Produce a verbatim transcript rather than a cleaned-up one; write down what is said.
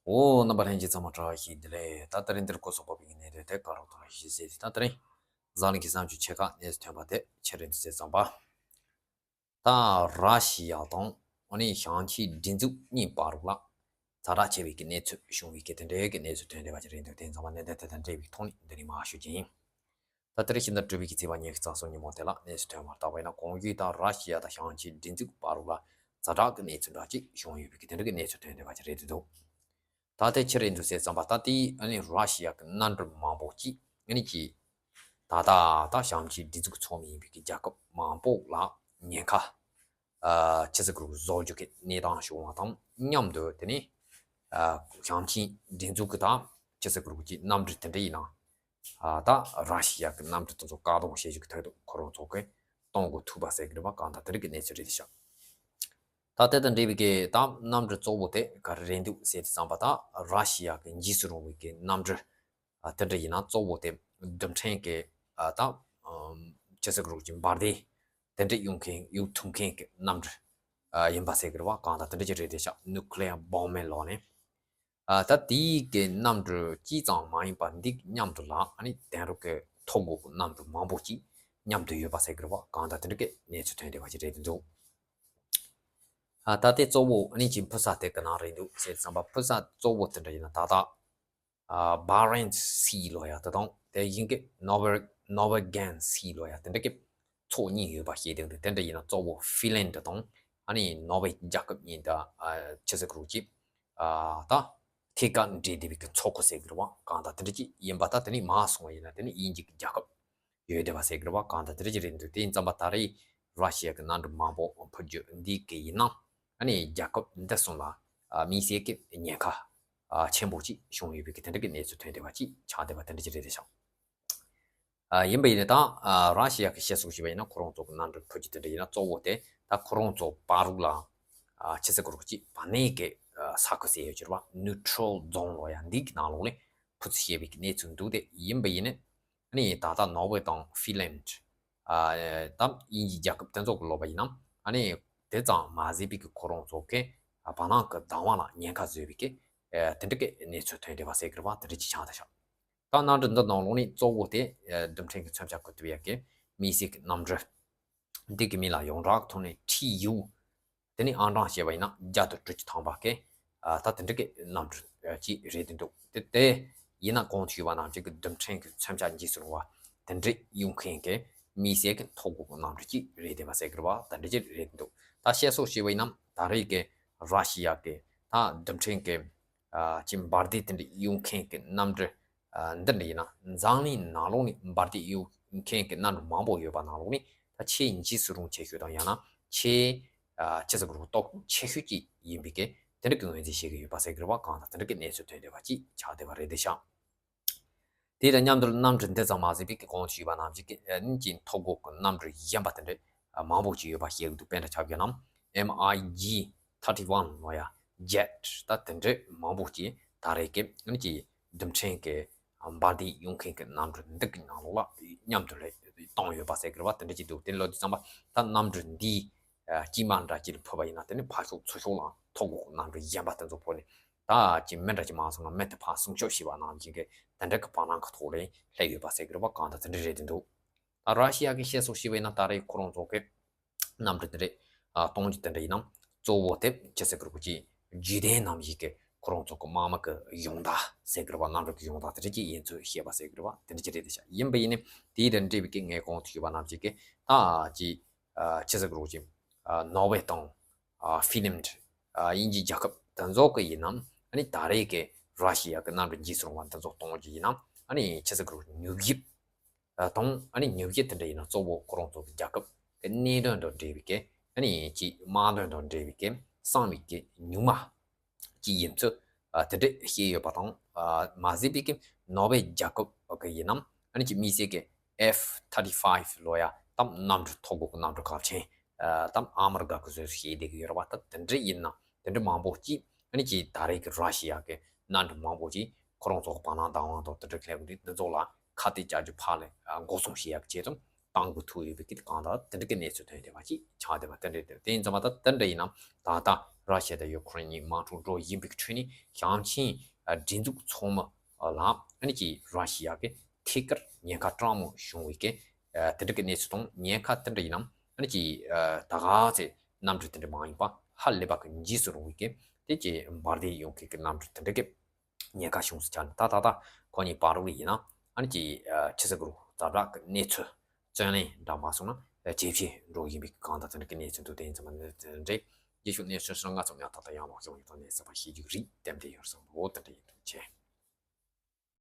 འོ། རྣམ་པ་ལྷན་རྒྱས་ཚང་མ་བཀྲ་ཤིས་བདེ་ལེགས། ད་དེ་རིང་འདིར་གོ་སོག་པ་པའི་གནས་དོན་དེ་ག་རོགས་དང་ཞིག་གསལ་ཏེ། ད་དེ་རིང་འཛམ་གླིང་གི་བསམ་སྤྱོད་ཆེ་ཁག་གནས་སུ་ཐོན་པ་དེ་ཕྱི་རེད་འདུག་ཟེར་ཙམ་པ། ད་ར་ཤི་ཡ་དང་ཨ་ནི་ཞིང་ཆེན་སྒྲིག་འཛུགས་གཉིས་བར་ལ་ཛ་དྲག་ཆེ་བའི་གི་གནས་ཚུལ་བྱུང་བའི་གི་དེ་འདྲའི་གི་གནས་ཚུལ་ཐོན་བསྡད་པ་ཅིག་རེད་འདུག་དེ་ཚང་མ་གནད་དོན་དེ་དང་འབྲེལ་བའི་ཐོག་ནས་འདི་ནས་མར་ཞུ་རྒྱུ་ཡིན། ད་དེ་རིང་ཕྱི་ཟླ་དྲུག་པའི་གི་ཚེས་པ་ཉི་ཤུ་རྩ་གསུམ་ཉིན་མོ་དེ་ལ་གནས་ཚུལ་ཐོན་པར་བལྟས་པ་ཡིན་ན། གོང་ཞུས་ལྟར་ར་ཤི་ཡ་དང་ཞིང་ཆེན་སྒྲིག་འཛུགས་བར་ལ་ཛ་དྲག་གི་གནས་ཚུལ་འདྲ་ཅིག་བྱུང་ཡོད་པའི་གི་དེ་འདྲ་གི་གནས་ཚུལ་ཐོན་བསྡད་པ་ཅིག་རེད་འདུག་ད་དེ་ཕྱི་རེད་འདུག་ཟེར་ཙམ་པ། ད་དེའི་ཨ་ནི་ར་ཤི་ཡ་གི་མནའ་འབྲེལ་མང་པོ་ཅིག་ཨ་ནི་ཅིག་ད་ལྟ་ད་ཞིང་ཆེན་སྒྲིག་འཛུགས་ཚོགས་མི་ཡིན་པའི་གི་རྒྱལ་ཁབ་མང་པོ་ལ་ཉེན་ཁ་ཨ་ཆི་ཟེར་དགོས་རེད། བཟོ་རྒྱུ་གི་གནས་སྟངས་བྱུང་བ་དང་མཉམ་དུ། དེ་ནས་ཨ་ཞིང་ཆེན་སྒྲིག་འཛུགས་ཀྱི་ད་ཆི་ཟེར་དགོས་རེད། ཀྱི་མནའ་འབྲེལ་དེ་འདྲ་ཡིན་ན། ཨ་ད་ར་ཤི་ཡ་གི་མནའ་འབྲེལ་དེ་ཚོ་བཀག་སྡོམ་བྱེད་རྒྱུ་གི་ཐད་དུ་ཁོ་རང་ཚོ་གིས་གཏོང་དགོས་ཐུག་པ་ཟེར་གི་རེད་པ། གང་ལྟར་དེ་འདྲ་གི་གནས་ཚུལ་རེད་ཤག་ད་དེ་དང་འབྲེལ་བའི་གི་ད་མནའ་འབྲེལ་གཙོ་བོ་དེ་ག་རེ་རེད་འདུག་ཟེར་དུས་ཙམ་པ། ད་ར་ཤི་ཡ་གི་འཇིགས་སུ་རུང་བའི་གི་མནའ་འབྲེལ་ཨ་དེ་འདྲ་ཡིན་ན་གཙོ་བོ་དེ་རྡུལ་ཕྲན་གྱི་ཨ་ད་ཨམ་ཆི་ཟེར་དགོས་རེད། ཀྱི་འབར་མདེལ་དེ་འདྲ་གཡུག་མཁན་གཡུག་ཐུབ་མཁན་གྱི་མནའ་འབྲེལ་ཨ་ཡིན་པ་ཟེར་གི་རེད་པ། གང་ལྟར་དེ་འདྲ་ཅིག་རེད་བསྡད་ཤག nuclear bomb ལབ་ནས། ཨ་ད་དེའི་གི་མནའ་འབྲེལ་གཅིག་ཙམ་མ་ཡིན་པ་འདི་མཉམ་དུ་ལ་ཨ་ནི་དེང་རབས་ཀྱི་ཐོ་འགོད་ཀྱི་མནའ་འབྲེལ་མང་པོ་ཅིག་མཉམ་དུ་ཡོད་པ་ཟེར་གི་རེད་པ། གང་ལྟར་དེ་འདྲ་གི་གནས་ཚུལ་ཐོན་བསྡད་པ་ཅིག་རེད་འདུག་ཨ་ད་དེ་གཙོ་བོ་ཨ་ནི་ཅིག་འཕུར་ས་དེ་ག་ནང་རེད་འདུག་ཟེར་ཙམ་པ། འཕུར་ས་གཙོ་བོ་དེ་འདྲ་ཡིན་ན། ད་ལྟ་ཨ་Barents Sea ལབ་ཡ་དེ་དང་། དེ་བཞིན་གི་Nor- Norwegian Sea ལབ་ཡ་དེ་འདྲ་གི་མཚོ་གཉིས་ཡོད་པ་ཤེས་བསྡད་འདུག་དེ་འདྲ་ཡིན་ན་གཙོ་བོ་ཧྥིན་ལན་དང་ཨ་ནི་ནོར་ཝེ་རྒྱལ་ཁབ་གཉིས་ད་ཨ་ཆི་ཟེར་དགོས་རེད། ཀྱི་ཨ་ད་ཐད་ཀར་འབྲེལ་བསྡད་པའི་གི་མཚོ་ཁུག་ཟེར་གི་རེད་པ། གང་ལྟར་དེ་འདྲ་ཅིག་ཡིན་པ། ད་དེ་ནས་མར་སོང་བ་ཡིན་ན་དེ་ནི་དབྱིན་ཇི་གི་རྒྱལ་ཁབ་ཡོད་བསྡད་པ་ཟེར་གི་རེད་པ། གང་ལྟར་དེ་འདྲ་ཅིག་རེད་འདུག་དེ་ཡིན་ཙམ་པ་ད་རེས་ར་ཤི་ཡ་གི་མནའ་འབྲེལ་མང་པོ་འཕུར་རྒྱུ་འདི་གི་ཡིན་ན། ཨ་ནི་རྒྱལ་ཁབ་འདི་གསུམ་ལ་ཨ་དམིགས་བསལ་གྱི་ཉེན་ཁ་ཨ་ཆེན་པོ་ཅིག་བྱུང་ཡོད་པའི་གི་དེ་འདྲ་གི་གནས་ཚུལ་ཐོན་བསྡད་པ་ཅིག་ཆགས་བསྡད་པ་དེ་འདྲ་ཅིག་རེད་བསྡད་ཤག་ཨ་ཡིན་པ་ཡིན་ན་ད་ཨ་ར་ཤི་ཡ་གི་བཤད་སྲོལ་ཞིག་ཡོད་པ་ཡིན་ན། ཁོ་རང་ཚོ་གི་མནའ་འབྲེལ་འཕུར་རྒྱུ་དེ་འདྲ་ཡིན་ན་གཙོ་བོ་དེ་ད་ཁོ་རང་ཚོ་བར་ལ་ཨ་ཆི་ཟེར་དགོས་རེད། ཀྱི་བར་གནས་ཀྱི་ཨ་ས་ཁུལ་ཟེར་ཡོད་ཀྱི་རེད་པ། Neutral Zone ལབ་ཡ་འདི་གི་ནང་ལོགས་ནས་འཕུར་རྩིས་བྱས་པའི་གི་གནས་ཚུལ་འདུག་དེ་ཡིན་པ་ཡིན་ན། ཨ་ནི་ད་ལྟ་ནོར་ཝེ་དང་ཧྥིན་ལན་ཨ་དང་དབྱིན་ཇི་རྒྱལ་ཁབ་དེ་ཚོ་གི་ལབ་པ་ཡིན་ན། ཨ་ནི་དེ་ཙམ་མ་ཟད་པའི་གི་ཁོ་རང་ཚོ་གི་ཨ་བར་སྣང་གི་བདག་དབང་ལ་ཉེན་ཁ་བཟོས་པའི་གི་ཨ་དེ་འདྲ་གི་གནས་ཚུལ་ཐོན་བསྡད་པ་ཟེར་གི་རེད་པ། དེ་འདྲ་ཅིག་ཆགས་བསྡད་ཤག་ད་མནའ་འབྲེལ་འདི་ནང་ལོགས་ནས་གཙོ་བོ་དེ་ཨ་རྡུལ་ཕྲན་གྱི་མཚོན་ཆ་བཀོད་ཐུབ་ཡ་གི་དམིགས་བསལ་གྱི་མནའ་འབྲེལ་འདི་གི་མིང་ལ་ཡོངས་གྲགས་ཐོག་ནས་ཁྲི་ཡུ། དེ་ནས་ཨང་གྲངས་བཤད་པ་ཡིན་ན་བརྒྱ་དང་དྲུག་ཅུ་ཐམ་པ་གི་ཨ་ད་དེ་འདྲ་གི་མནའ་འབྲེལ་ཅིག་རེད་འདུག་དེ་དེ་ཡིན་ན་གོང་དུ་ཞུས་པ་ནང་བཞིན་གྱི་རྡུལ་ཕྲན་གྱི་མཚོན་ཆ་འཇིགས་སུ་རུང་བ་དེ་འདྲ་གཡུག་མཁན་གྱི་དམིགས་བསལ་གྱི་ཐོ་འགོད་ཀྱི་མནའ་འབྲེལ་ཅིག་རེད་བསྡད་པ་ཟེར་གི་རེད་པ། དེ་འདྲ་ཅིག་རེད་འདུག་ད་བཤད་སྲོལ་ཞིག་ཡོད་པ་ཡིན་ན། ད་རེས་ཀྱི་ར་ཤི་ཡ་གི་ད་རྡུལ་ཕྲན་གྱི་ཨ་ཅིག་འབར་མདེལ་དེ་འདྲ་གཡུག་མཁན་གྱི་མནའ་འབྲེལ་ཨ་འདི་འདྲ་ཡིན་ན། འཛམ་གླིང་ནང་ལོགས་ནས་འབར་མདེལ་གཡུག་མཁན་གྱི་མནའ་འབྲེལ་མང་པོ་ཡོད་པ་ནང་ལོགས་ནས་ད་ཆེས་འཇིགས་སུ་རུང་ཆེ་ཤོས་དང་། ཡང་ན་ཆེས་ཨ་ཆི་ཟེར་དགོས་རེད། སྟོབས་ཆེ་ཤོས་ཅིག་ཡིན་པའི་གི་དེ་འདྲ་གི་ངོས་འཛིན་བྱེད་ཀྱི་ཡོད་པ་ཟེར་གི་རེད་པ། གང་ལྟར་དེ་འདྲ་གི་གནས་ཚུལ་ཐོན་བསྡད་པ་ཅིག་ཆགས་བསྡད་པ་རེད་བསྡད་ཤག་དེ་དང་མཉམ་དུ་མནའ་འབྲེལ་འདི་ཙམ་མ་ཟད་པའི་གི་གོང་དུ་ཞུས་པ་ནང་བཞིན་གྱི་ཨ་ནི་ཅིག་ཐོ་འགོད་ཀྱི་མནའ་འབྲེལ་གཞན་པ་དེ་འདྲ་ཨ་མང་པོ་ཅིག་ཡོད་པ་ཤེས་ཀྱི་འདུག་དཔེར་ན་ཆ་བཞག་ན་M I G thirty one ལབ་ཡ་ཇེཊ་ད་དེ་འདྲ་མང་པོ་ཅིག་ད་རེས་ཀྱི་ཨ་ནི་ཅིག་རྡུལ་ཕྲན་གྱི་འབར་མདེལ་གཡུག་མཁན་གྱི་མནའ་འབྲེལ་འདི་གི་ནང་ལོགས་ལ་མཉམ་དུ་ལ་བཏང་ཡོད་པ་ཟེར་གི་རེད་པ། དེ་འདྲ་ཅིག་འདུག་དེ་ལབ་དུས་ཙམ་པ་ད་མནའ་འབྲེལ་འདིའི་ཨ་དཀྱིལ་མ་འདྲ་ཅིག་ལ་ཕུད་པ་ཡིན་ན། དེ་ནི་ཕར་ཕྱོགས་ཚུར་ཕྱོགས་ལ་ཐོ་འགོད་ཀྱི་མནའ་འབྲེལ་གཞན་པ་དེ་ཚོ་ཕུད་ནས། ད་ཅིག་མི་འདྲ་ཅིག་མ་སོང་ན་མི་དེ་ཕར་སྲུང་སྐྱོབ་བྱས་པ་ནང་བཞིན་གྱི་དེ་འདྲ་གི་བར་སྣང་གི་ཐོག་ལ་སླེབས་ཡོད་པ་ཟེར་གི་རེད་པ། གང་ལྟར་དེ་འདྲ་རེད་འདུག་ད་ར་ཤི་ཡ་གི་བཤད་སྲོལ་ཞིག་ཡོད་པ་ཡིན་ན། ད་རེས་ཁོ་རང་ཚོ་གི་མནའ་འབྲེལ་དེ་འདྲ་ཨ་གཏོང་རྒྱུ་དེ་འདྲ་ཡིན་ན་གཙོ་བོ་དེ་ཅི་ཟེར་དགོས་རེད། ཀྱི་བརྒྱུད་ལྡན་ནང་བཞིན་གྱི་ཁོ་རང་ཚོ་གི་དམག་མི་གི་སྦྱོང་བརྡར་ཟེར་གི་རེད་པ། མནའ་འབྲེལ་གྱི་སྦྱོང་བརྡར་དེ་འདྲ་ཅིག་ཡིན་ཚུལ་བཤད་པ་ཟེར་གི་རེད་པ། དེ་འདྲ་ཅིག་རེད་བསྡད་ཤག་ཡིན་པ་ཡིན་ནའི་དེའི་དང་འབྲེལ་བའི་གི་ངས་གོང་དུ་ཞུས་པ་ནང་བཞིན་གྱི་ད་ཅིག་ཨ་ཅི་ཟེར་དགོས་རེད། ཅིག་ཨ་ནོར་ཝེ་དང་ཨ་ཧྥིན་ལན་ཨ་དབྱིན་ཇི་རྒྱལ་ཁབ་དེ་ཚོ་གི་ཡིན་ནམ། ཨ་ནི་ད་རེས་ཀྱི་ར་ཤི་ཡ་གི་མནའ་འབྲེལ་འཇིགས་སུ་རུང་བ་དེ་ཚོ་གཏོང་རྒྱུ་ཡིན་ནམ། ཨ་ནི་ཅི་ཟེར་དགོས་རེད། ནུབ་དབྱིབས་ཨ་དང་ཨ་ནི་ནུབ་དབྱིབས་དེ་འདྲ་ཡིན་ན་གཙོ་བོ་ཁོ་རང་ཚོ་གི་རྒྱལ་ཁབ་གི་གནད་དོན་དང་འབྲེལ་བའི་གི་ཨ་ནི་ཅིག་དམག་དོན་དང་འབྲེལ་བའི་གི་གསང་བའི་གི་གཉུག་མ་ཅིག་ཡིན་ཚུལ་ཨ་དེ་འདྲ་བཤད་ཡོད་པ་དང་། ཨ་མ་ཟད་པའི་གི་ནོར་ཝེ་རྒྱལ་ཁབ་གི་ཡིན་ནམ། ཨ་ནི་ཅིག་དམིགས་བསལ་གི་F thirty five ལབ་ཡ་ད་མནའ་འབྲེལ་ཐོ་འགོད་གི་མནའ་འབྲེལ་གལ་ཆེན་ཨ་ད་ཨ་མི་རི་ཀ་གི་བཟོས་བྱས་བསྡད་གི་ཡོད་རེད་པ། ད་དེ་འདྲ་ཡིན་ན་དེ་འདྲ་མང་པོ་ཅིག་ཨ་ནི་ཅིག་ད་རེས་གི་ར་ཤི་ཡ་གི་མནའ་འབྲེལ་མང་པོ་ཅིག་ཁོ་རང་ཚོ་གི་བར་སྣང་བདག་དབང་དང་དེ་འདྲ་སླེབས་འདུག་དེ་ཚོ་ལ་ཁ་གཏད་བཅག་རྒྱུ་ཕར་ལ་ཨ་འགོག་སྲུང་བྱེད་ཡག་གི་ཆེད་དུ་གཏོང་དགོས་ཐུག་ཡོད་པའི་གི་གང་ལྟར་དེ་འདྲ་གི་གནས་ཚུལ་ཐོན་བསྡད་པ་ཅིག་ཆགས་བསྡད་པ་དེ་འདྲ་རེད། དེ་ཡིན་ཙང་མ་ད་དེ་འདྲ་ཡིན་ན་ད་ལྟ་ ར་ཤི་ཡ་དང་ཡུ་ཁུ་རེན་གཉིས་དམག་འཁྲུག་འགྲོ་བཞིན་པའི་ཁྲོད་ནས་ཞིང་ཆེན་སྒྲིག་འཛུགས་ཚོགས་མི་ལ་ཨ་ནི་ཀྱི་ར་ཤི་ཡ་གི་ཐད་ཀར་ཉེན་ཁ་དྲག་མོ་བྱུང་བའི་གི་དེ་འདྲ་གི་གནས་ཚུལ་དང་ཉེན་ཁ་དེ་འདྲ་ཡིན་ནམ། ཨ་ནི་ཀྱི་ད་ག་ཚེ་གནམ་གྲུ་དེ་འདྲ་མ་ཡིན་པ་ཧ་ལས་པ་གི་འཇིགས་སུ་རུང་བའི་གི་དེ་ཀྱི་འབར་མདེལ་ཡོང་མཁན་གི་གནམ་གྲུ་དེ་འདྲ་གི་ཉེན་ཁ་བྱུང་སོང་ཆ་ནས། ད་ད་ད་ཁོ་གཉིས་བར་དུ་ཡིན་ན་ཨ་ནི་ཀྱི་ཆི་ཟེར་དགོས་རུང་ཛ་དྲག་གི་གནས་ཚུལ་བརྩོན་ལེན་འདྲ་མ་སོང་ན་ཇེ་ཆེ་འགྲོ་བཞིན་པའི་གང་ལྟར་དེ་འདྲ་གི་གནས་ཚུལ་འདུག་དེ་ཡིན་ཙང་མ་ནི་དེ་འདྲའི་རྗེས་ཤུལ་གནས་ཚུལ་སོང་ང་ཚོ་ཡང་ད་ལྟ་ཡང་ལོག་བྱུང་ཡོད་དང་གནས་ཚུལ་པ་ཤེས་རྒྱུ་རིགས་ལྟེམ་དེ་ཡོད་སོང་བོ་དེ་འདྲ་ཡིན་དུ་ཆེ།